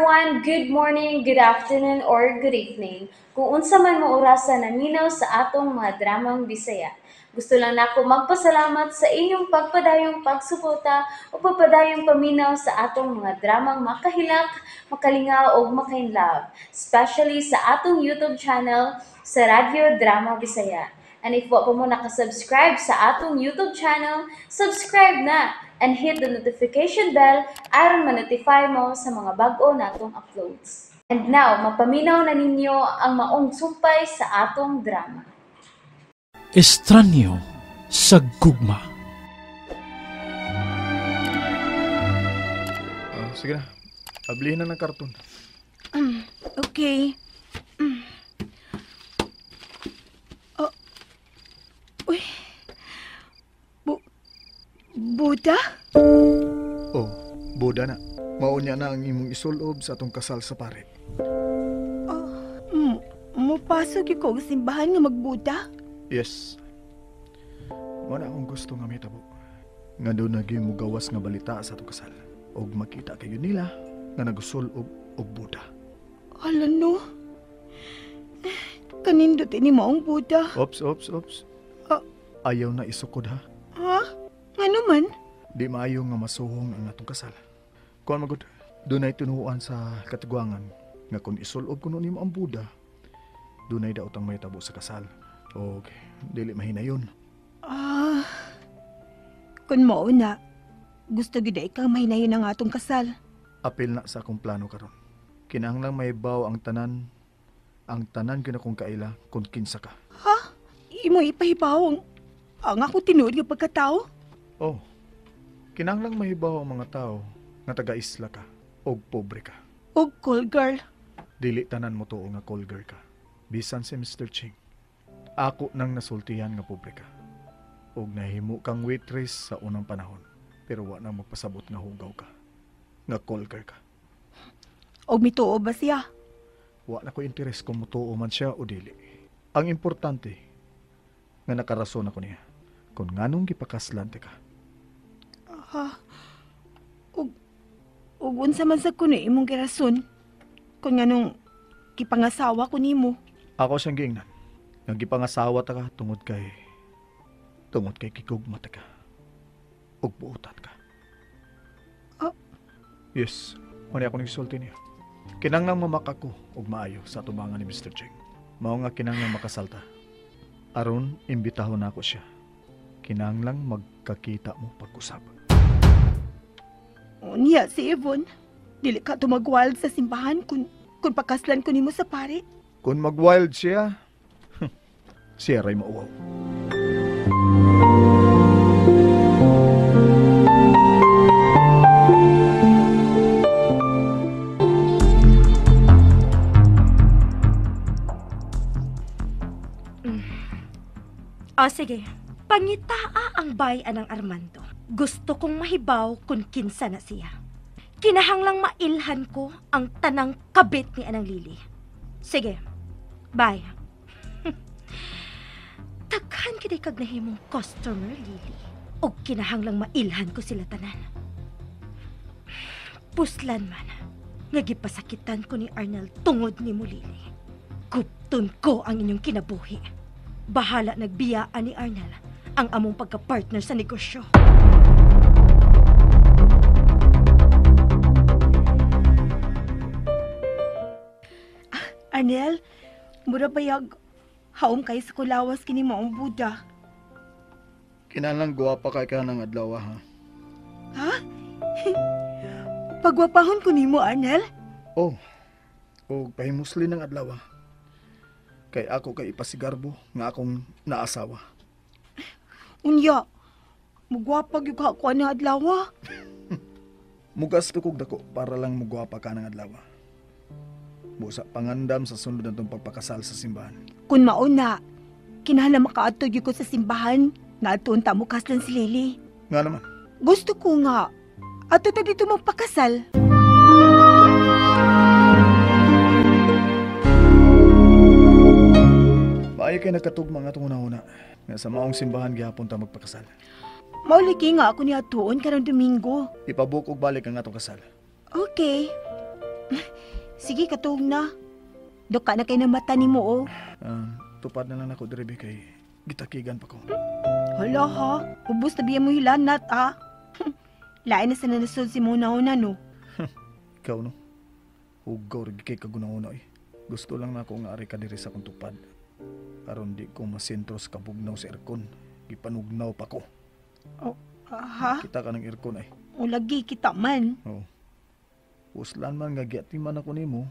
everyone! Good morning, good afternoon, or good evening. Kung unsa man mo orasa naminaw sa atong mga dramang Bisaya. Gusto lang nako magpasalamat sa inyong pagpadayong pagsuporta o pagpadayong paminaw sa atong mga dramang makahilak, makalingaw o makainlove, especially sa atong YouTube channel sa Radyo Drama Bisaya. And if wa pa mo nakasubscribe sa atong YouTube channel, subscribe na and hit the notification bell aron ma-notify mo sa mga bag-o natong uploads. And now, mapaminaw na ninyo ang maong sumpay sa atong drama. Estranyo sa gugma. Sige na, ablihin na ng karton. Okay. Oh. Uy. Buda? Oh, Buda na. Maunya na ang imong isulob sa atong kasal sa pare. Oh, mupasok ko og simbahan nga magbuda? Yes. Wala akong gusto nga mitabo. Nga doon naging mugawas nga balita sa atong kasal. Og makita kayo nila nga nagusulob og Buda. Hala no. Kanindot ini mo ang Buda. Ops, ops, ops. Ayaw na isukod ha. Ha? Ngano man? Di maayo nga masuhong ang atong kasal. Kuan magud, dunay tinuoan sa katiguangan nga kung isulob kuno nimo ang Buda, dunay daot ang mahitabo sa kasal. Okay, dili mahinayon. Ah. Kun mao na, gusto gyud ikaw mahinayon ang atong kasal. Apil na sa akong plano karon. Kinahanglang mahibaw ang tanan gyud akong kaila kung kinsa ka. Ha? Imo ipahibaw ang ako tinuod nga pagkatao? Oh. Kinahanglang mahibaw ang mga tao nga taga-isla ka og pobre ka. Og call girl. Dili tanan mo tuo nga call girl ka. Bisan si Mr. Ching. Ako nang nasultihan nga pobre ka. Og nahimo kang waitress sa unang panahon. Pero wa na magpasabot nga hugaw ka. Nga call girl ka. Og mituo ba siya? Wa na ko interes kung mutuo man siya o dili. Ang importante nga nakarason ako niya. Kung nganong gipakaslan ka. Ug unsa man sa kuno imong girason kung nganong gipangasawa ko nimo? Ako siyang giingnan. Nga gipangasawa ta ka tungod kay gigugma ta ka. Ug buotan ka. Oh. Yes, muna ako nagsulti niya. Kinahanglang mamaka ko og maayo sa atubangan ni Mr. Cheng. Mao nga kinahanglang makasalta. Aron imbitahon nako siya. Kinahanglang magkakita mo pag-usap. Unya si Yvonne, dili ka tumagwild sa simbahan kung pakaslan ko nimo sa pare. Kung magwild siya, siya ray mauwaw. O sige, pangitaa ang bayan ng Armando. Gusto kong mahibaw kung kinsa na siya. Kinahanglang mailhan ko ang tanang kabit ni Anang Lily. Sige, bye. Taghan kiday kag nahimong customer, Lily. Og kinahanglang mailhan ko sila tanan. Puslan man, nga gipasakitan ko ni Arnel tungod ni mo, Lily. Gupton ko ang inyong kinabuhi. Bahala nagbiyaan ni Arnel ang among pagka-partner sa negosyo. Arnel, mura bayag haom kay sa kulawas kini maong Buda. Kinahanglang guwapa kay ka ng adlaw ha. Ha? Pagwapahon ko nimo, Arnel? Oh. Og pahimusli ng adlaw. Kay ako kay ipasigarbo nga akong naasawa. Unya, mugwapa gyud ka ako ng adlaw. Mugasto kog dako para lang mugwapa ka ng adlaw. Busa pangandam sa sunod natong pagpakasal sa simbahan. Kun mauna, kinahanglan makaadto gyud ko sa simbahan nga adtuon ta mo kaslan si Lily. Nga naman. Gusto ko nga adto ta dito magpakasal. Maayo kay nagkatugma nga atong una-una nga sa maong simbahan gihapon ta magpakasal. Mauligi nga ako ni atuon karong Domingo. Ipabuk og balik ang atong kasal. Okay. Sige, katuog na. Duka na kay na mata nimo oh. Tupad na lang ako diri kay gitakigan pa ko. Hala ha, ubos na biya mo hilanat ah. Lain na sa nanasod si Muna-una no. Ikaw no? Hugaw rin kay kaguna-una eh. Gusto lang na ako nga ari ka diri sa akong tupad. Aron di ko masentro sa kabugnaw sa aircon. Gipanugnaw pa ko. Oh, ha? Kita ka ng aircon ay. O lagi kita man. Oo. Uslan man nga giatiman ako nimo,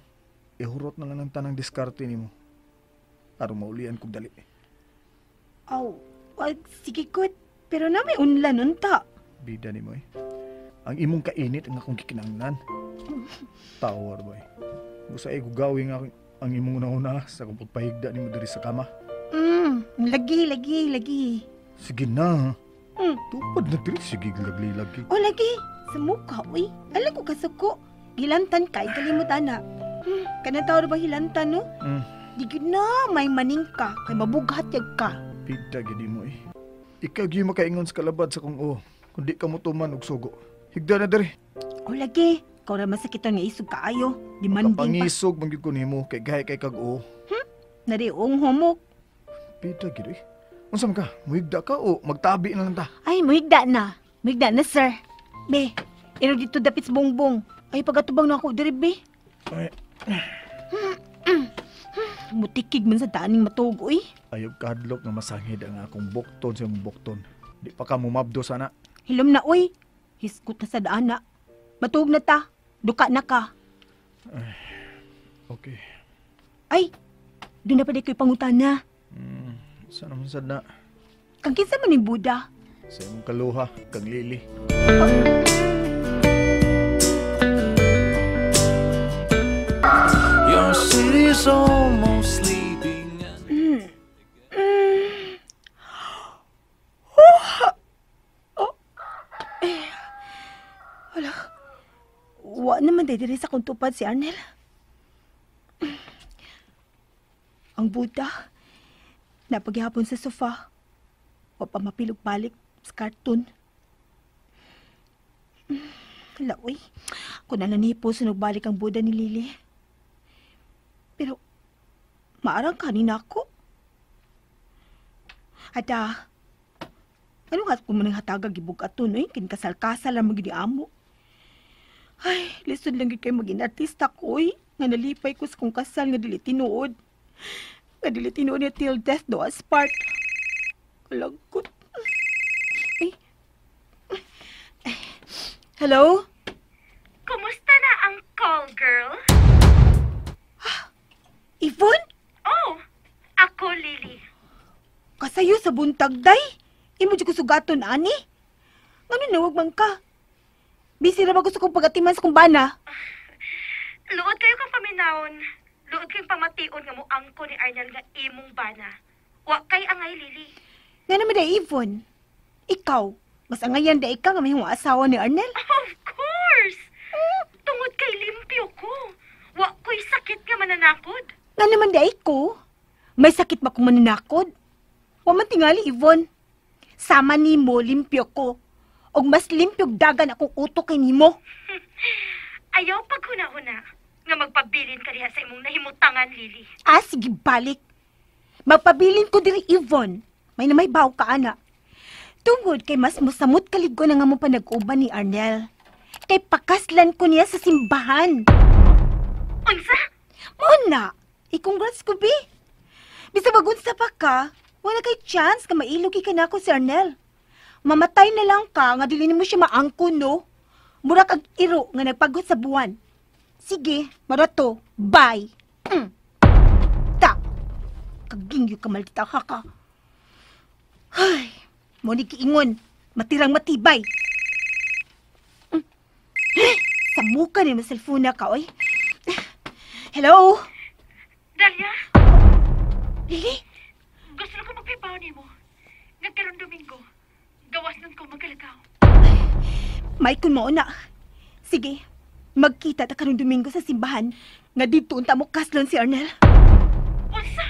ihurot na lang ang tanang diskarte nimo. Aron maulian kog dali. Aw, sige good. Pero na may unlan unta. Bida nimo eh. Ang imong kainit ang akong gikinahanglan. Tawar ba eh. Gusto ay gugawi nga ang imong una-una sa akong pagpahigda nimo diri sa kama. Lagi, lagi, lagi. Sige na. Tupad na diri. Sige, lagi, lagi. O lagi, sa mukha, uy. Alam ko kasuko. Gilantan ka, ikalimot ana. Kanang tao ba hilantan, no? Di gyud na, may maning ka. Kay mabughat yag ka. Pida gid mo eh. Ikaw gyud makaingon sa kalabad sa kong o. Kung di ka mo tuman og sugo. Higda na diri. O lagi, ikaw ra masakiton nga isog kaayo. Demanding pa. Kapangisog man gyud ko nimo kay gahi kay kag o. Nariong humok. Pida gid eh. Unsa man ka? Muhigda ka o magtabi na lang ta? Ay, muhigda na. Muhigda na, sir. Be, iro dito dapit sa bongbong. Ay, pagatubang na ako diri, be. Ay. Mutikig man sa daaning matuog, uy. Ayaw kahadlok nga masangid ang akong bukton sa imong bukton. Di pa ka mumabdo sana. Hilom na, uy. Hiskot na sa daan na. Matuog na ta. Duka na ka. Ay, okay. Ay, doon na pala ko'y pangutana. Saan naman sad na? Kang kinsa man ni Buda? Sa imong kaluha, kang Lily. Your city's almost sleeping. Wala. Wa naman diri sa akong tupad si Arnel. Ang Buda, napaghihapon sa sofa. Wa pa mapilog-balik sa karton. Hala, uy. Kung nananipo, sunugbalik ang Buda ni Lily. Pero, maarang kanina ako. Ada, ano nga kung manang hatagag ibog ato, no? Kinkasal-kasal ang maging amo. Ay, lisod lang yun kayo maging artista ko, eh. Nga nalipay ko sa kong kasal nga dili tinuod. Nga dili tinuod niya till death do us part. Kalangkot. Ay. Ay. Hello? Kumusta na ang call, girl? Yvonne? Oh, ako, Lily. Kasayo sa buntag, day. Imo di ko sugaton, ani. Ngano nawag man ka? Busy ra ba gusto kong pagatiman sa kong bana? Luod kayo kang paminawon. Luod kayong pamation nga moangko ni Arnel nga imong bana. Wa kay angay, Lily. Nga naman day, Yvonne. Ikaw, mas angayan day ka nga may asawa ni Arnel? Of course! Tungod kay limpyo ko. Wa ko'y sakit nga mananakod. Nga naman day ko. May sakit ba kung mananakod? Wa man tingali, Yvonne. Sama nimo, limpyo ko. Og mas limpyog dagan akong utok kay nimo. Ayaw paghuna-huna nga magpabilin ka diha sa imong nahimutangan, Lily. Ah, sige, balik. Magpabilin ko diri, Yvonne. May namay baw ka, ana. Tungod kay mas musamot kaligo na nga mo panag-uban ni Arnel. Kay pakaslan ko niya sa simbahan. Unsa? Muna, i-congrats ko, bi. Bisa magunsa pa ka, wala kay chance ka mailugi ka na ako si Arnel. Mamatay na lang ka nga dili nimo siya maangko, no? Mura kag iro nga nagpagot sa buwan. Sige, marato. Bye. Ta. Kagingyo ka maldita ka ka. Ay, mo ni kiingon. Matirang matibay. Sa muka ni mo cellphone na ka, oy. Hello? Dalia? Lily? Gusto ko magpipaw nimo. Nagkaroon Domingo. Gawas nun ko magkalakaw. May kun mo na. Sige, magkita ta karong Domingo sa simbahan. Nga dito unta mo kaslon si Arnel. Unsa?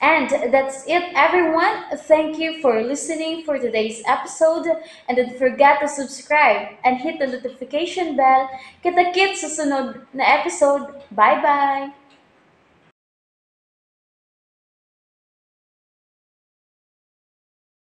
And that's it, everyone. Thank you for listening for today's episode. And don't forget to subscribe and hit the notification bell. Kita-kits sa sunod na episode. Bye-bye!